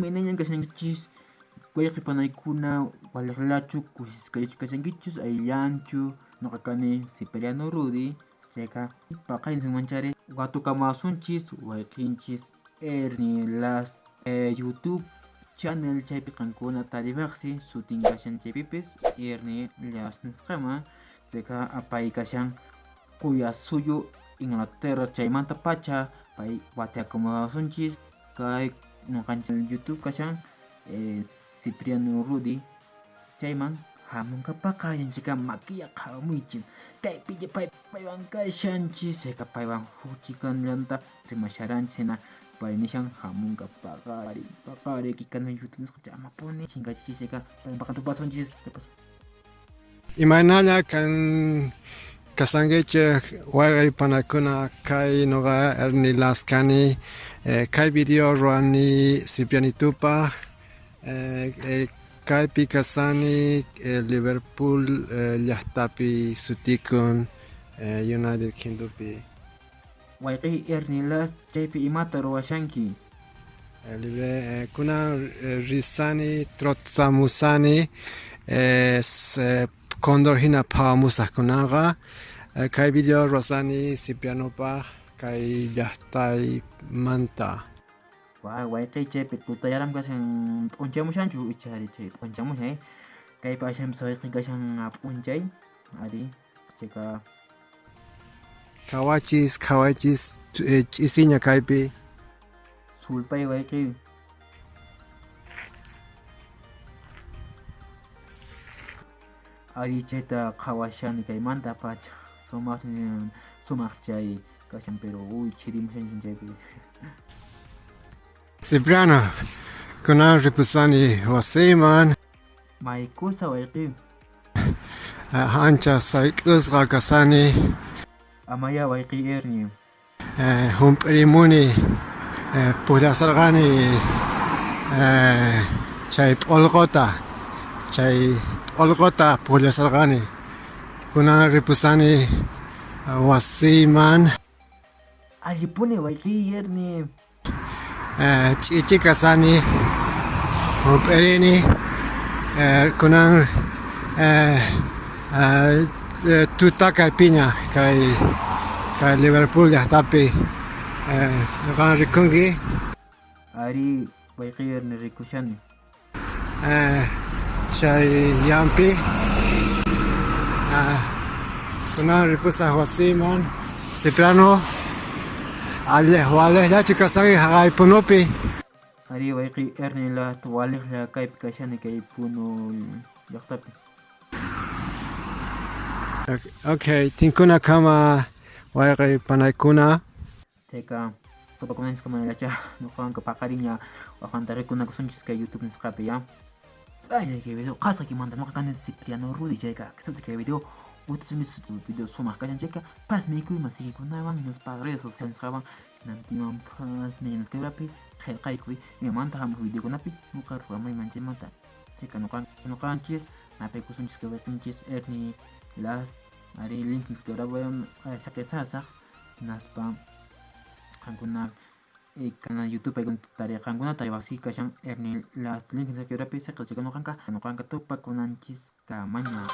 Imaynañan kashankichis wayqi panaykuna waliqlachu kusisqallachu kashankichis ayllanchu nuqa kani Cipriano Rudy chayqa paqarin sunmanchari watukamasunchis wayqinchis Ernie Last YouTube channel chaypi qankuna taripaqsi sutin kashan chaypipis Ernie Last nisqaman chayqa pay kashan Qullasuyu Inglaterra chaymanta pacha pay watiakamuwasunchis kay nuqanchis YouTube kashan Cipriano Rudy chayman hamunkapaqa yanchika makilla qhawamuychis kaypilla pay paywan kashanchis chayqa paywan huk chikanllanta rimasharanchis hina pay nishan hamunka paqari paqari kanal YouTube nisqa amapuni chinkachichis chayqa paypaqa tupasunchis. Imaynalla kan kasankichik wayqey panakuna kay nuqa Ernie Last kani kay video ruwani Ciprianitupaq kaypi kasani Liverpool llaqtapi sutikun United Kingdompi. Wayqiy Ernie Last chaypi imata ruwashanki? Kunan risani trotamusani Condor hina phawamusaq kunanqa kay video ruwasani Ciprianopaq kay llaqtaymanta. Wayqiy chaypi tutayaram kashan p'unchamushanchu ichari chay p'unchamushan kaypi ashanpis wayqiy kashan p'unchay ari chayqa Qhawachis qhawachis ch'isiña kaypi. Sulpay wayqiy. Ari chayta qhawashani kaymanta pacha sumaq sumaq chay kashan pero uy chirimushan chaypi. Cipriano, kunan ripusani wasiyman. Maykusa wayqiy. Ancha sayk'usqa kasani. Amaya wayqiy Ernie. Hump'irimuni pullasarqani chay p'ulquta pullasarqani kunan ripusani wasiyman. Allipuni wayqiy Ernie. Ch'ichi kasani hump'irini kunan tuta kaypiña kay Liverpool llaqtapi qan rikunki. Ari wayqiy Ernie rikushani. Chay yampi kunan ripusaq wasiyman. Cipriano waliqllachu kasanki haqay Punupi. Ari wayqiy Ernie Last waliqlla kaypi kashani kay Puno llaqtapi. Okay, tinkunakama wayqiy panaykuna. Chayqa tupakunanchis kamanallacha nuqanqa paqariña waqanta rikunakusunchis kay YouTube nisqapi ya. Ay, kay video qasqaykimanta nuqa kani Cipriano Rudy chayqa kay video utusumis video sumaq kashan chayqa pasmikuy masiykunawan hinaspa redes sociales nisqawan hinantinwan pasmi nisqapi qillqaykuy imamanta hamuq videokunapi nuqa ruwamayman chaymanta chayqa nuqanchis napaykusunchis kay wayqinchis Ernie Last ari link nisqawan saqisasaq hinaspa qankuna kanal YouTube qankuna tariwaqsi kashan Ernie Last link nisqapi saqis chayqa nuqanqa tupakunanchis kamaña.